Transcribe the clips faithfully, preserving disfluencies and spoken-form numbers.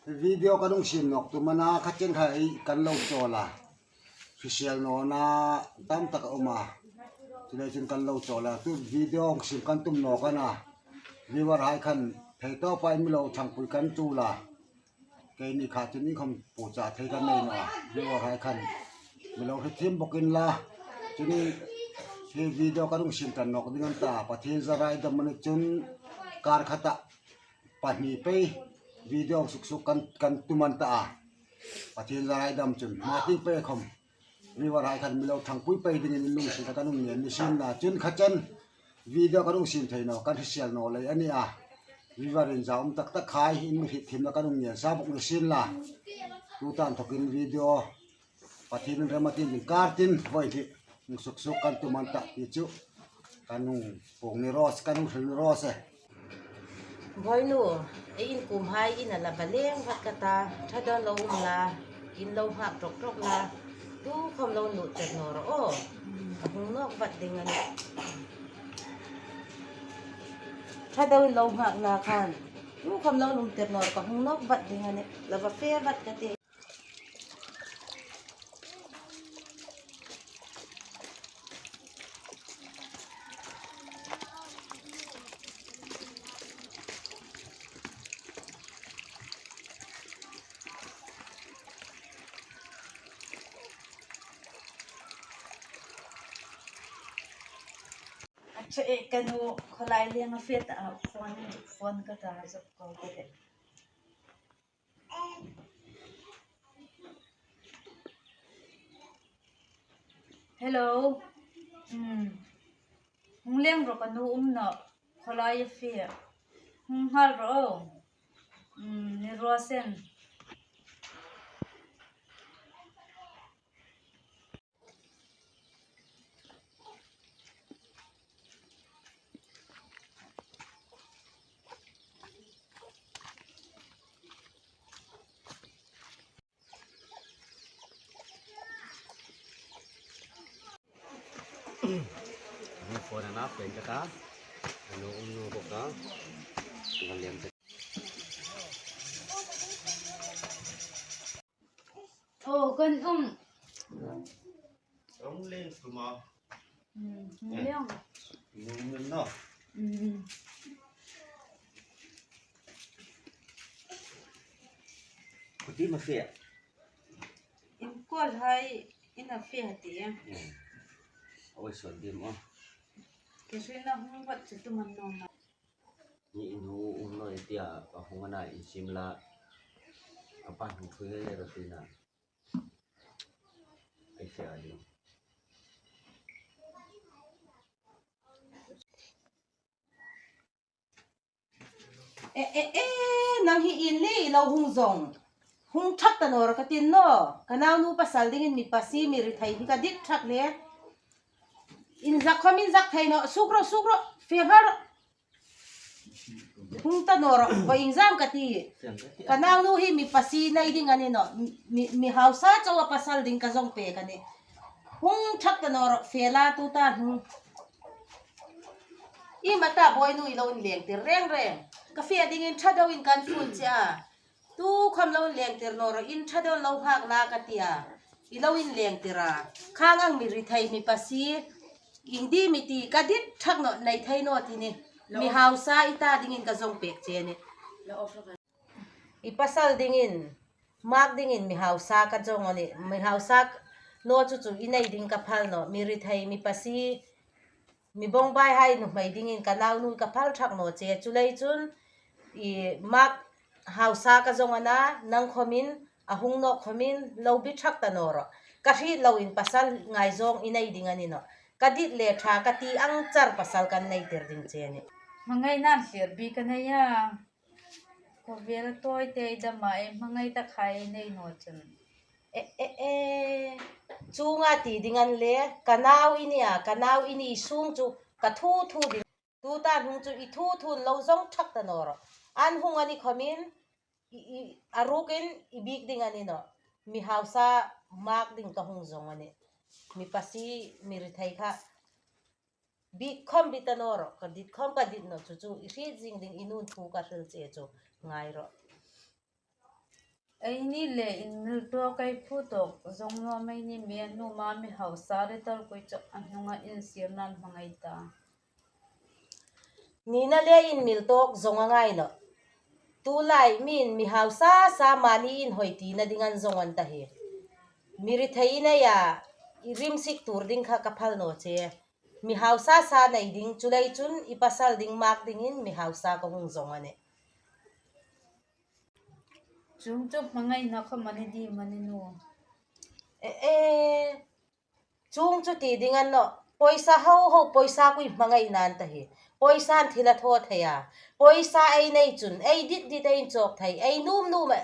Video kan hung siem nawk tum a na, kha chen kha ei kan lo chawl a. Hrisel nawna tam tak a um a. Chuleiin kan lo chawl a. Tu video hung siem kan tum nawk a na. Viewer hai khan thei tawpa mi lo ṭhangpui kan ṭul a. Keini kha chun iengkhawm puocha thei kan nei naw a. Viewer hai khan mi lo hre thiem bawk inla. Chun hi video kan hung siem ṭan nawk ding a ni ta. Pathien zalai dam a ni chun kar khata pahni pei video suksuk kan, kan tum a ni ta a. Pathien zalai dam chun hma tieng pei khawm viewer hai khan mi lo ṭhangpui pei dingin in lungsiet kan hung ngen ni sienla. Chun kha chen video kan hung siem thei naw, kan hrisel naw lei a ni a. Viewer inzaum tak tak hai in mi hriet thiemna kan hung ngen sa bawk ni sienla. Tuta inthokin video Pathienin rem a tin ding kar tin voi hi hung suksuk kan tum a ni ta ti chu kan hung puong ni raw se, kan hung hril ni raw se. Bawinu, ei inkhum hai in a la va leng vat ka ta, ṭha dawn lo um la, in lo nghak ṭawk ṭawk la, tukhawm lo nuhtir naw rawh aw. Ka hung nawk vat ding a nih. Ṭha dawn lo nghak la khan, tukhawm lo nuhtir naw rawh, ka hung nawk vat ding a nih. La va fe vat ka tih. Acha, e, ka nu khawlai leng a fe ta, phone, phone ka ta, zop ko ka te. Hello. Hmm. Hung leng rawh, ka nu um nawh. Khawlai a fe. Hung nghal rawh. Hmm, ni raw se. Phone a na pen ka ta. Ano um nu bawk a. Ka lem ta. Oh, kan um. Hung leng tum a. Hmm, hung leng. Hung leng naw. Hmm. Kuti ma fe. Inkuol hai in a fe ti a. Hmm. Awi sot dim a. Ka sui na hung vat chu tu man naw na. Ni in hung um naw tia, ka hung a na in sim la. Ka pa hung thui le ro ti na. Ai se a ding. E, e, e, nang hi in le i lo hung zong. Hung thak ta naw rawh ka tin naw. Ka naunu pasal dingin mi pasie mi rithei hi ka dit thak le. In zak khawm in zak thei naw. Suk rawh, suk rawh. Fe nghal rawh. Hung ta naw rawh, va inzam ka ti. Ka naunu hi mi pasie nei ding a ni nawh. Mi, mi hausa chauh a pasal ding ka zong pek a nih. Hung thak ta naw rawh, fe la tuta hung. Ieng am a ta Bawinu i lo inlengtir reng reng. Ka fe dingin ṭha deuin kan fun che a. Tukhawm lo inlengtir naw rawh, in ṭha deuin lo nghak la ka ti a. I lo inlengtir a. Khang ang mi rithei mi pasie. Ieng ding am i ti ka dit thak naw, nei thei naw ti ni. Mi hausa i ta dingin ka zong pek che ni. I pasal dingin, Mak dingin mi hausa ka zong a nih. Mi hausa naw chu chu i nei ding ka phal nawh. Mi rithei mi pasie, mi bawngbai hai nuhmei dingin ka naunu ka phal thak naw che. Chuleiin chun i Mak hausa ka zong a na, nang khawmin, a hung nawk khawmin, lo bi thak ta naw rawh. Ka hriet loin pasal ngaizawng i nei ding a ni nawh. Ka dit le ṭha ka ti ang char pasal kan neitir ding che a nih. Hmangaina hlir bik ka nei a. Khawvel a tawi te i dam a, ei hmangai tak hai nei naw chun. E, e, e. Chuong a ti ding a ni le, ka nau i ni a, ka nau i ni sung chu ka thu thu ding. Tuta hung chu i thu thu lo zong thak ta naw rawh. An hung a ni khawmin, i, i, a rukin i bik ding a ni nawh. Mi hausa Mak ding ka hung zong a nih. Mi pasie, mi rithei kha. Bik khawm bi ta naw rawh, ka dit khawm ka dit naw chu chu, i hriet zing ding i nun thu ka hril che chu, ngai rawh. Eini le inmil tawk ei phu tawk zawng nuom ei ni, mi nuom a mi hausa le tal kui chu a hnunga insirnan hmangai ta. Nina le inmil tawk zawng a ngai nawh. Tulai mi'n mi hausa sa mani inhawi tina ding an zawng an ta hi. Mi rethei nei a, i rimsik tur ding kha ka phal naw che. Mi hausa sa nei ding, chuleiin chun i pasal ding mak dingin mi hausa ka hung zawng a nih. Chuong chu hmangaina kha mani di mani nu. E, e, chuong chu ti ding a ni nawh. Poisa ho ho, poisa kui hmangaina an ta hi. Poisa an thil a thaw thei a. Poisa ei nei chun, ei dit dit ei inchawk thei, ei nuom nuom a.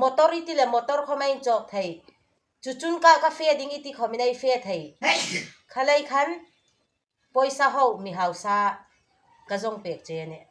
Motor i ti le motor khawm ei inchawk thei. Chu chun ka, ka fe ding i ti khawmin ei fe thei. Kha lei khan, poisa ho mi hausa ka zawng pek che a nih.